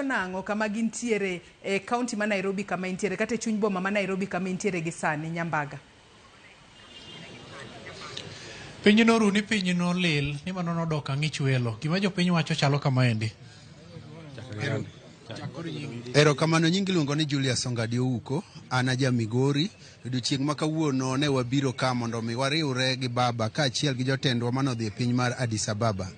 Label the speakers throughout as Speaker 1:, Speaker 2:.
Speaker 1: Nang'o kama gintiere e kaunti ma Nairobi kama intiere kata e chuny boma ma Nairobi kama intiere gi sani Nyambaga?
Speaker 2: Piny noru ni piny nolil ni mano nodok ang'ich welo. Gima jopiny wacho chalo kamaendi.
Speaker 3: Erokamano, nying iluongo ni Julius Ongadi Ouko, an aja Migori. Odiochieng' ma kawuono ne wabiro ka mondo mi wariwre gi baba kaachiel gi jotendwa manodhi e piny mar Addis Ababa.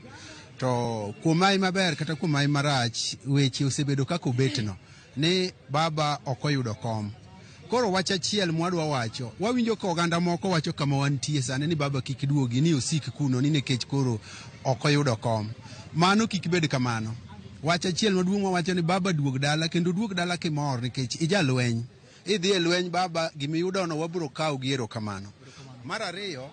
Speaker 3: To kuom ai maber kata kuom ai marach, weche osebedo kaka obetno ni baba ok oyudo kom. Koro wach achiel mwadwa wacho, wawinjo ka oganda moko wacho kama wantie sani ni baba kik duogi, ni osik kuno ni nikech koro ok oyudo kom. Mano kik bed kamano. Wach achiel maduong' wawacho ni baba duog dala kendo duog dala kimor nikech ijalweny. Idhi e lweny baba, gimiyudono wabiro kawo gi erokamano. Mar ariyo,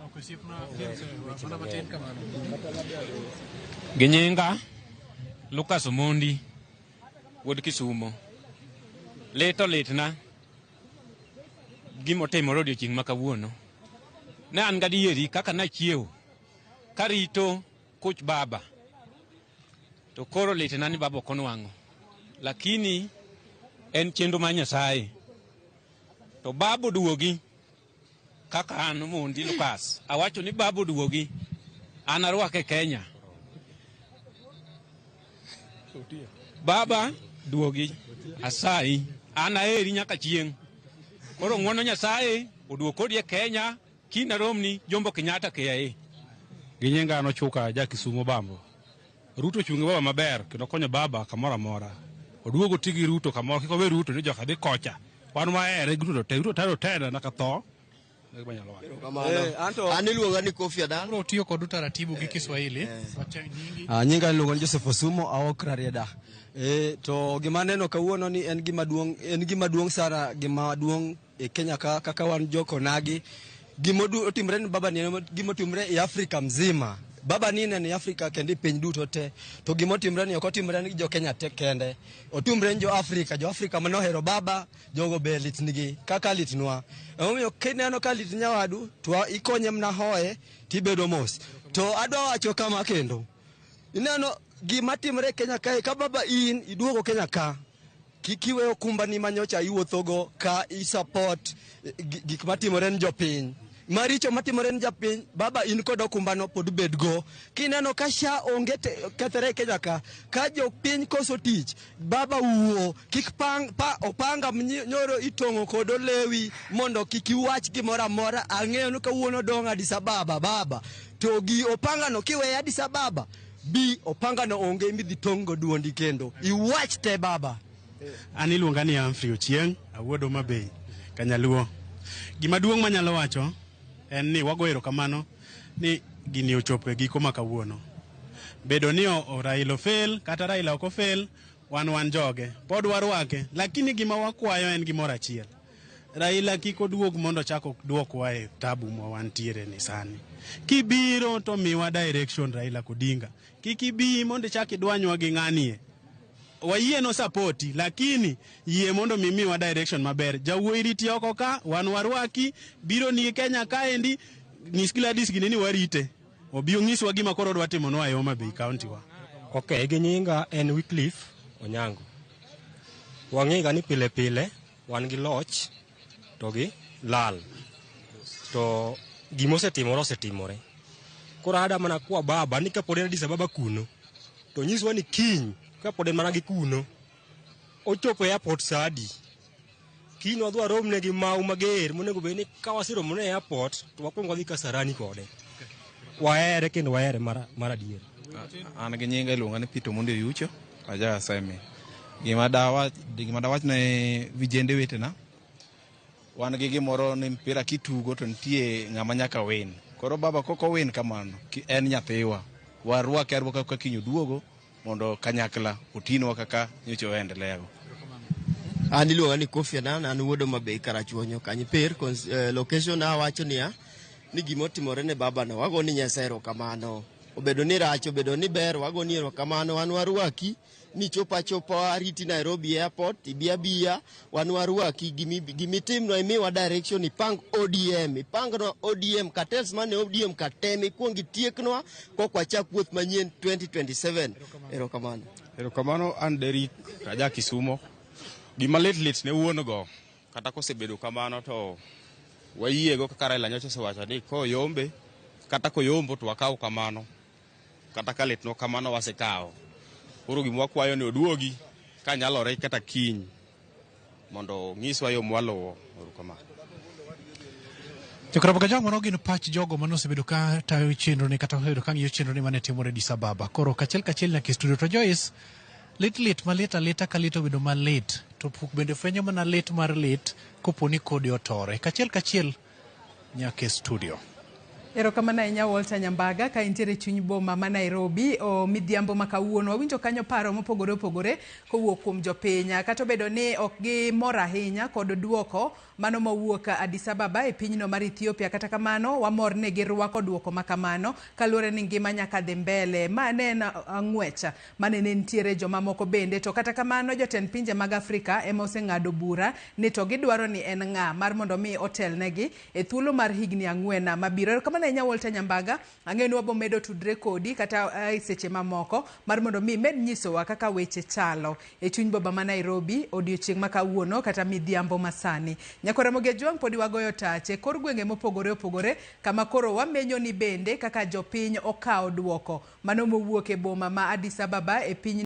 Speaker 4: Gi nyinga Lucas Omondi wuod Kisumo. Lit olitna gimotimore odiochieng' ma kawuono. Ne an gadieri kaka nachiewo karito kuch baba to koro litna ni baba ok onwang'o. Lakini en chenro mar Nyasaye. To baba oduogi kaka an Omondi Lucas awacho ni baba oduogi an arwake Kenya. Baba duogi asayi an aheri nyaka chieng'. Koro ng'wono Nyasaye oduog kodi e Kenya kiny aromni Jombo Kenyatta KIA.
Speaker 5: Gi nyinga an Ochuka ja Kisumo Bambo. Ruto ochung' gi baba maber kendo konyo baba kamoro amora. Oduog oti gi Ruto kamoro kik owe Ruto ni joka dhi kocha. Wan wahere gi Ruto te. Ruto taro tena nyaka tho. E gima anyalo wacho.
Speaker 6: An iluonga ni Kofi Adan.
Speaker 2: Bro tiyo kod utaratibu gi Kiswahili. Wacha nyingi.
Speaker 6: Nyinga iluongo ni Joseph Osumo, awuok Rarieda. To gima aneno kawuono ni en gima duong', en gima duong' sana, gima duong' e Kenya ka kaka wan jokonagi. Gima otimre ni baba ni en gima otimre e Afrika mzima. Baba ni neno e Afrika kendo e piny duto te. To gima otimre ni ok otimre ni jo Kenya te kende. Otimre ni jo Afrika, jo Afrika mane ohero baba, jogo be litnigi kaka litnwa. Emomiyo kineno ka lit nyawadu to ikonye mana hoye tibedo mos. To adwa wacho kama kendo. Ineno gima timre e Kenya kae ka baba in iduogo Kenya ka kik iwe okumbani manyocha iwuothogo ka i support gik matimore ni jopiny maricho matimore ni japiny baba in kod okumbano pod bedgo kineno ka SHA onge kethore e Kenya ka ka jopiny koso tich baba wuo kik pang, pa, opanga nyoro itong'o kod olewi mondo kik iwach gimoro amora ang'eyo ni kawuono dong' Addis Ababa baba to gi opangano kiweye Addis Ababa bi opangano onge midhi tong' go duondi kendo iwach te baba.
Speaker 5: An iluonga ni Humphrey Ochieng', awuod Homa Bay, Kanyaluo. Gima duong' manyalo wacho en ni wago erokamano ni gini ochopo e giko ma kawuono. Bedo ni Raila ofel kata Raila ok ofel, wan wan joge, pod warwake. Lakini gima wakwayo en gimoro achiel. Raila kik oduog mondo ochak oduokwa e tabu ma wantiere ni sani. Kibiro to miwa direction Raila Odinga. Kik ibi mondo ichak idwanywa gi ng'anie. Wayie no sapoti, lakini yie mondo mi miwa direction maber. Jawuoyi riti oko ka, wan warwaki, biro ni Kenya kaendi, nyis Gladys gini ni warite. Obi onyiswa gima koro odwa timonwa e Homa Bay County wa.
Speaker 7: Okay, gi nyinga en Wycliffe Onyango. Wang'ega ni pile pile wan gi loch to gi lal. To gima osetimore osetimore. Koro ada mana kwa baba ni kapod en Addis Ababa kuno, to nyiswa ni kiny kapod en mana gi kuno, ochopo e airport sa adi? Kiny wadhi waromne gi mau mager monego bed ni ka waseromone e airport to wakwong wadhi Kasarani kode. Wahere kendo wahere mar adier.
Speaker 8: An gi nyinga iluonga ni Peter Omondi Oyucho, aja Semi. Gima dawach gima dawach ne vijende wetena, wan gi gimoro ni mpira kitugo to nitie ng'ama nyaka win. Koro baba kok owin kamano, en nyathiwa. Warwake arwaka kaka kiny oduogo mondo kanyakla otinwa kaka nyocha oendelea go.
Speaker 6: An iluonga ni Kofi Annan, an wuod Homa Bay Karachuonyo Kanyipir. Location awacho niya ni gima otimore ne baba no wago ni Nyasaye erokamano. Obedo ni rach, obedo ni ber, wago ni erokamano. Wan warwaki ni chopo achopa ariti Nairobi airport, ibi abiya, wan warwaki. Gimitimnwa imiwa direction, ipang ODM, ipangnwa ODM, cartels mane ODM ka tem, ikuong itieknwa kok wachak wuoth manyien 2027. Erokamano.
Speaker 9: Erokamano an Derrick aja Kisumo. Gima lit lit ne wuon go kata kosebedo kamano to wayiego kaka Raila nyocha osewacho ni koyombe kata koyombo to wakaw kamano kata ka litnwa kamano wasekawo. Koro gima wakwayo ni oduogi kanyalore kata kiny mondo onyiswa yo mwaluwo. Erokamano.
Speaker 2: Jokramogi Ajwang' mano gin pach jogo mane osebedo ka tayo chenro ni kata osebedo ka ng'iyo chenro ni mane timore Addis Ababa. Koro kachiel kachiel nyaka e studio to Joyce, lit lit malit alita ka lit obedo malit to puk bende fwenyo mana lit mar lit kopo ni kodi otore. Kachiel kachiel nyaka e studio.
Speaker 1: Erokamano ahinya Walter Nyambaga ka intiere e chuny boma ma Nairobi o midhiambo ma kawuono. Wawinjo kanyo paro mopogore opogore kowuok kuom jopiny. Kata obedo ni ok gimor ahinya kod duoko mano mowuok Addis Ababa e pinyno mar Ethiopia, kata kamano wamor ni girwako duoko ma kamano kaluwore ni ngima nyaka dhi mbele. Ma ne en ng'wech mane ne nitiere jomamoko bende to kata kamano jotend pinje mag Afrika ema oseng'ado bura ni to gidwaro ni en ng'a mar mondo mi otelnegi e thuolo mar higni ang'wen mabiro. Erokamano ahinya Walter Nyambaga, ang'eyo ni wabo medo tudre kodi kata e seche mamoko mar mondo mi imed nyisowa kaka weche chalo e chuny boma ma Nairobi odiochieng' ma kawuono kata midhiambo masani. Nyakwa Ramogi Ajwang' podi wagoyo tach e kor gwenge mopogore opogore kama koro wamenyo ni bende kaka jopiny okawo duoko mano mowuok e boma ma Addis Ababa e piny